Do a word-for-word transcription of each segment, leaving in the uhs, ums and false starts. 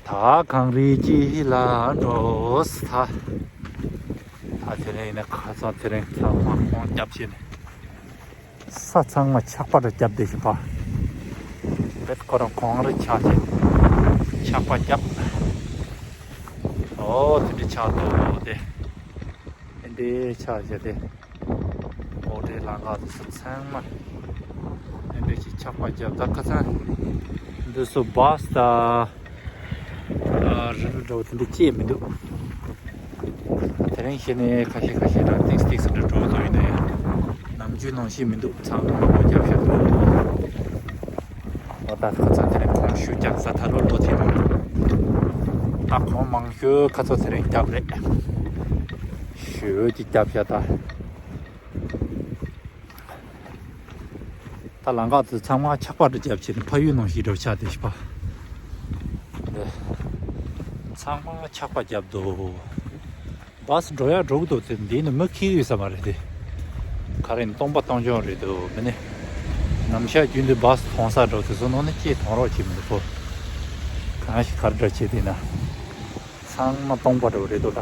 ད་གངས་རི་དཀྱིལ་ལ་འགྲོ་ས། ད་དེ་རིང་ནས་ཁ་སང་དེ་རིང་ཚང་མ་ཁོང་རྒྱབ་བྱས་ནས། ས་ཚང་མ་ཆག་པ་རུ་བརྒྱབ་བསྡད་བཞིན་པ། བེད་ཁོ་རང་གངས་རི་ཆགས་ཏེ་ཆག་པ་བརྒྱབ། ཨོ་དེ་འདྲ་ཆགས་འདུག་སྟེ། དེ་འདྲའི་ཆགས་བྱས་ཏེ། ཨོ་དེ་ལམ་ཁ་དེ་ཚོ་ཚང་མ་དེ་འདྲ་ཞིག་ཆག་པ་བརྒྱབ། ད་ཁ་སང་འདི་ཚོ་བཱས་དང་ཨ་རི་ལུ་འདྲ་བོ་དེ་འདྲ་སྐྱེས་མི་འདུག་དེ་རིང་ཤེས་ནས་ཁ་ཤས་ཁ་ཤས་རང་ཏིག་ཏིག་སུ་འདྲ་འགྲོ་ཐུབ་ཡིན་ནའི་ནམ་རྒྱུན་ནང་བཞིན་མི་འདུག་ཚང་མ་རྒྱབ་ཤར་འདུག་འོ་ད་ཁ་ཚ་དེ་རིང་གོང་ཞུ་རྒྱབ་ས་ད་ལོ་ལོ་དེ་རིང་ད་གོང་མང་ཤོས་ཁ་ཚ་དེ་རིང་རྒྱབ་རེད། ཞོལ་གྱི་རྒྱབ་ཤར་ད། ད་ལམ་ཁ་དེ་ཚང་མ་ཆག་པ་འདྲ་རྒྱབ་བྱས་ནས་ཕ་ཡུལ་ནང་བཞིན་འདྲ་ཆགས་བསྡད་ཤག་པ། འདི་ཚང་མ་ཆག་པ་བརྒྱབ་འདུག་བཱས་འགྲོ་ཡག་འགྲོ་གི་འདུག་དེ་འདི་ནི་མི་འཁྱེར་ཡོད་ས་མ་རེད་དེ། ག་རེ་ནི་སྟོང་པ་སྟོང་རྐྱང་རེད་འདུག་མི་ནི། ནམ་ཞག་རྒྱུན་དུ་བཱས་མཐོང་ས་འགྲོ་དེ་ཚོ་ནང་ནས་སྐྱེས་མཐོང་རོགས་བྱེད་མི་འདུག་གོ། གང་ཞིག་ག་རེ་འདྲ་བྱེད་དེ་ན། ཚང་མ་སྟོང་པ་འགྲོ་རེད་འདུག་ད།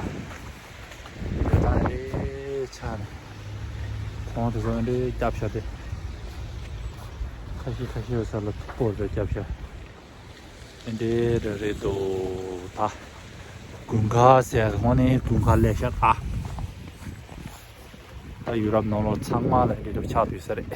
འདི་དང་རེ་ཆགས་ནས། ཁོང་དེ་ཚོ་འདྲའི་རྒྱབ་ཤར་དེ། ཁ་ཤས་ཁ་ཤས་ས་ལ་ཐུག་པོ་རེ་རྒྱབ་ཤར། འདི་འདྲའི་རེ་རེ་འདུག་ད། དགུན་ཁ་ཟེར་ཧོ་ནི་དགུན་ཁ་ལས་ཤར་ཨ། ད་ཡུ་རོབ་ནང་ལོགས་ཚང་མ་ལ་འདི་འདྲ་ཆགས་དུས་ས་རེད།